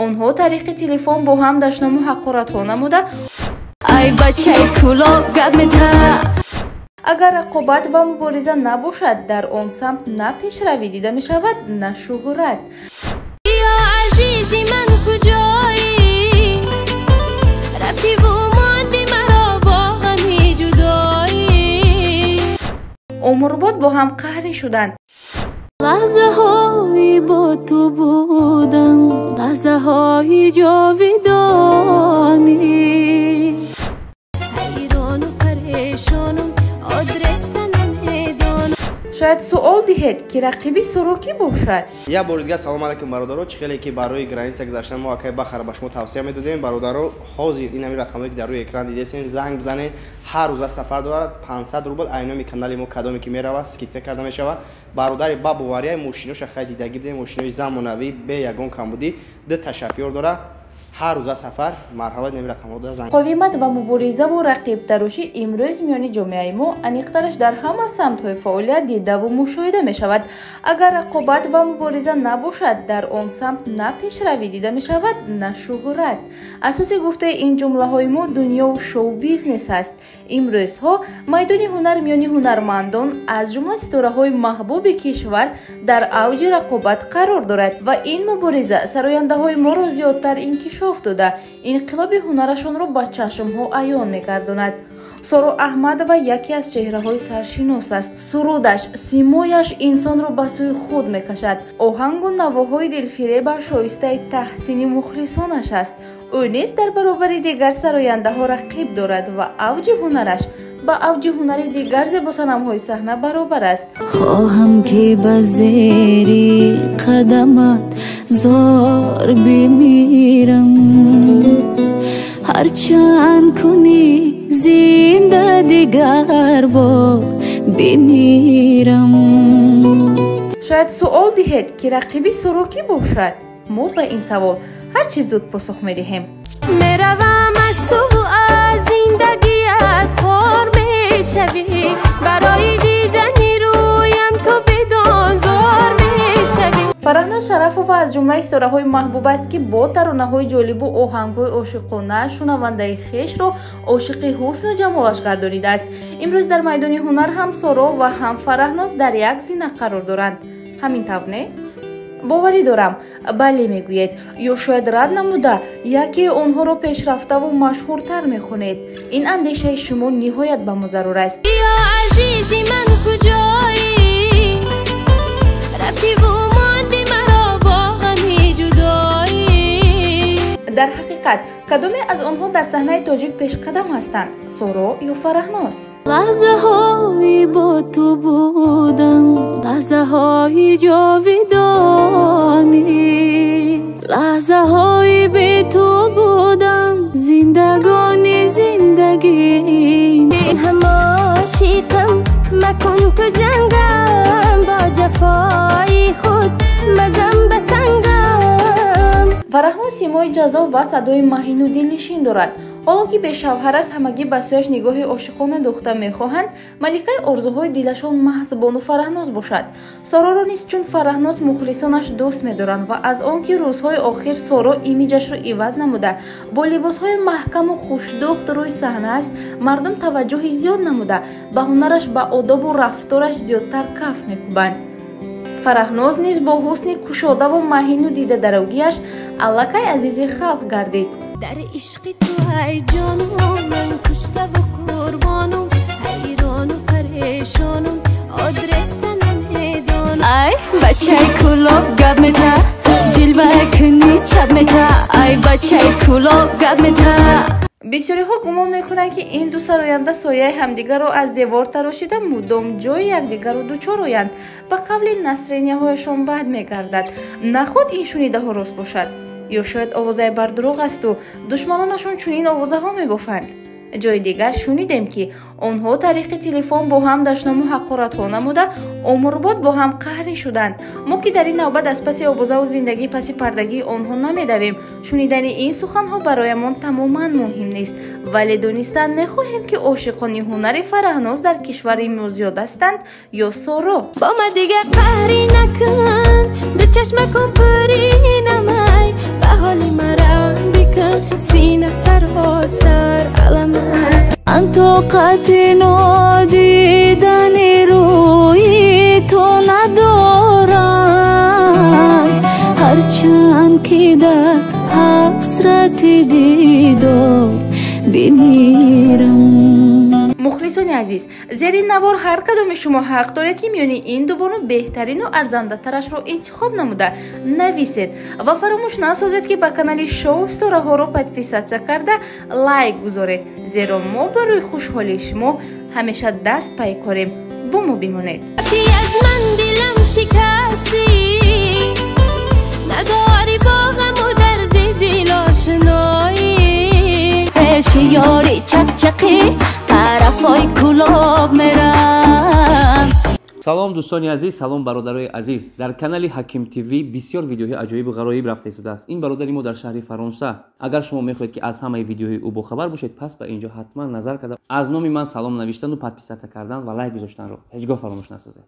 Онҳо тариқи телефон бо ҳам дашному ҳақоратҳо намуда. Ай бачаи Кӯлоб гап мета. Агар рақобат ва мубориза набошад, дар он самт на пешравӣ дида мешавад, на шӯҳрат. Ё азизи ман, куҷоӣ? Рафтиву монди маро бо ғами ҷудоӣ. Умрбод бо ҳам қаҳрӣ шуданд. Лаҳзаҳои бо ту будам, лаҳзаҳои ҷовидонӣ. Ҳайрону парешонум, адреса намедонам. Шояд суол диҳед, ки рақиби Соро кӣ бошад? Як бори дигар салом алайкум, бародаро. Чӣ хеле ки барои граница гузаштан мо акай Бахара ба шумо тавсия медодем, бародаро, ҳозир ин ҳамин рақамое ки дар рӯи экран дидесен, занг бизанед. Ҳар рӯза сафар дорад, 500 рубл. Айноми канали мо кадоме ки меравад, скидка карда мешавад. Бародари ба боварияи мошиноша хай дидагӣ бидем, мошинои замонавӣ, бе ягон камбудӣ, ду шофёр дорад, ҳар рӯза сафар. Марҳамат, ин рақамҳо занг. Муқовимат ва муборизаву рақибтарошӣ имрӯз миёни ҷомеаи мо, аниқтараш дар ҳама самтҳои фаъолият дидаву мушоҳида мешавад. Агар рақобат ва мубориза набошад, дар он самт на пешравӣ дида мешавад, на шӯҳрат. Асоси гуфтаи ин ҷумлаҳои мо дунёву шоу-бизнес аст. Имрӯзҳо майдони ҳунар миёни ҳунармандон, аз ҷумла ситораҳои маҳбуби кишвар, дар авҷи рақобат қарор дорад ва ин мубориза сарояндаҳои моро зиёдтар инкишоф дода, инқилоби ҳунарашонро ба чашмҳо аён мегардонад. Соро Аҳмадова яке аз чеҳраҳои саршинос аст. Сурудаш, симояш инсонро ба сӯи худ мекашад. Оҳангу навоҳои дилфиребаш шоистаи таҳсини мухлисонаш аст. Ӯ низ дар баробари дигар сарояндаҳо рақиб дорад ва авҷи ҳунараш ба авҷи ҳунари дигар зебосанамҳои саҳна баробар аст. Хоҳам ки ба зери қадамат зор бимирам, ҳарчанд кунӣ зинда дигар бор бимирам. Шояд суол диҳед, ки рақиби Соро кӣ бошад? Мо ба ин савол ҳарчи зуд посух медиҳем. Меравам аз туву аз зиндагият хор мешавӣ, барои дидани рӯям ту бидон зор мешавӣ. Фараҳноз Шарафова аз ҷумлаи ситораҳои маҳбуб аст, ки бо таронаҳои ҷолибу оҳангҳои ошиқона шунавандаи хешро ошиқи ҳусну ҷамолаш гардонидааст. Имрӯз дар майдони ҳунар ҳам Соро ва ҳам Фараҳноз дар як зина қарор доранд. Ҳамин тавр, не? Боварӣ дорам, бале мегӯед, ё шояд рад намуда якеи онҳоро пешрафтаву машҳуртар мехонед. Ин андешаи шумо ниҳоят ба мо зарур аст. Ё азизи ман, куҷоӣ? Рафтиву монди маро бо ғами ҷудоӣ. Дар ҳақиқат, кадоме аз онҳо дар саҳнаи тоҷик пешқадам ҳастанд, Соро ё Фараҳноз? Лаҳзаҳои бо ту будам, лаҳзаҳои ҷовидонӣ. Лаҳзаҳои бе ту будам, зиндагони зиндагӣ. Ҳам ошиқам, макун ту ҷангам, бо ҷафои худ мазам ба сангам. Фараҳноз симои ҷаззоб ва садои маҳину дилнишин дорад. Ҳоло ки бешавҳар аст, ҳамагӣ ба сӯяш нигоҳи ошиқона дӯхта мехоҳанд, маликаи орзуҳои дилашон маҳз бону Фараҳноз бошад. Сороро низ чун Фараҳноз мухлисонаш дӯст медоранд ва аз он ки рӯзҳои охир Соро имиҷашро иваз намуда, бо либосҳои маҳкаму хушдӯхт рӯи саҳна аст, мардум таваҷҷӯҳи зиёд намуда, ба ҳунараш, ба одобу рафтораш зиёдтар каф мекӯбанд. Фараҳноз низ бо ҳусни кушодаву маҳину дидадарогиаш аллакай азизи халқ гардид. Дар ишқи ту ай ҷону ман куштаву қурбонум, ҳайрону парешонум, адреса намедонам. Ай бачаи Кӯлоб гап мета, ҷилва кунӣ чап мета, ай бачаи Кӯлоб гап мета. Бисёриҳо гумон мекунанд, ки ин ду сароянда сояи ҳамдигарро аз девор тарошида, мудом ҷои якдигарро дучор оянд. Ба қавли настроенияҳояшон бад мегардад. Наход ин шунидаҳо рост бошад? Ё шояд овозаи бардурӯғ асту душманонашон чунин овозаҳо мебофанд? Ҷои дигар шунидем, ки онҳо тариқи телефон бо ҳам дашному ҳақоратҳо намуда, умрбод бо ҳам қаҳрӣ шуданд. Мо ки дар ин навбат аз паси овозаву зиндагии паси пардагии онҳо намедавем, шунидани ин суханҳо бароямон тамоман муҳим нест, вале донистан мехоҳем, ки ошиқони ҳунари Фараҳноз дар кишвари мо зиёд ҳастанд ё Соро. Бо ма дигар қаҳрӣ накун, ду чашмакун пури намай, ба ҳоли Тоқати нодидани рӯи ту надорам, ҳарчанд ки дар ҳасрати дидор бимирам. Мухлисони азиз, зери навор ҳар кадоми шумо ҳақ доред, ки миёни ин ду бону беҳтарину арзандатарашро интихоб намуда нависед ва фаромӯш насозед, ки ба канали Шоу Ситораҳоро подписаться карда, лайк гузоред, зеро мо барои хушҳолии шумо ҳамеша даст пайкорем. Бо мо бимонед. Аз ман дилам шикастӣ, надорӣ бо ғаму дарди дил ошноӣ. Пеши ёри чақчақӣ тарафҳои Кӯлоб мерам. Салом, дӯстони азиз, салом, бародарои азиз. Дар канали Ҳаким ТВ бисёр видеоҳои аҷоибу ғароиб рафта истодааст. Ин бародари мо дар шаҳри Фаронса. Агар шумо мехоҳед, ки аз ҳамаи видеоҳои ӯ бохабар бошед, пас ба инҷо ҳатман назар карда, аз номи ман салом навиштану подписаться кардан ва лайк гузоштанро ҳеҷ гоҳ фаромӯш насозед.